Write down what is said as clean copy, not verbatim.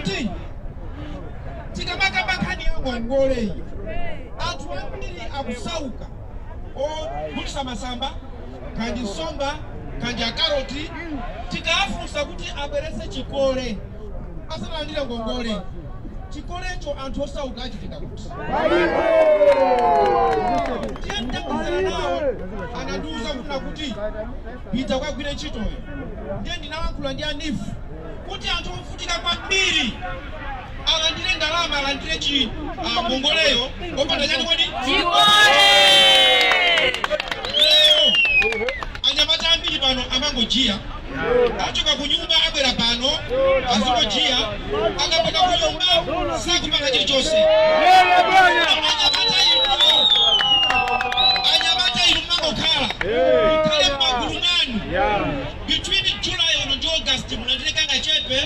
Kuti tikamakamba nkhani ya ngongole, anthu ambiri akusauka, ogulitsa masamba, kandi nsomba, kandi akaroti, tikafunsa kuti abweretse chikole asanalandire ngongole, chikolecho anthu osauka achitika kuti? Tiye nditagwirizana nawo, anandiuza kunena kuti pita ukagwire ntchitoyo. Ndiye ndinalankhula ndi a NEEF kuti anthu ovutika kwambiri alandire ndalama, alandire chi ngongoleyo opanda chani kodi? Chikole. Lero anyamata ambiri pano amangojiya, achoka ku nyumba abwera pano azingojiya, akapita ku nyumba sakupanga chilichonse. Anyamata inu, anyamata inu, mumangokhala, mukhale m'magulu mwanu. Between July uno ndi August mulandire kangachepe.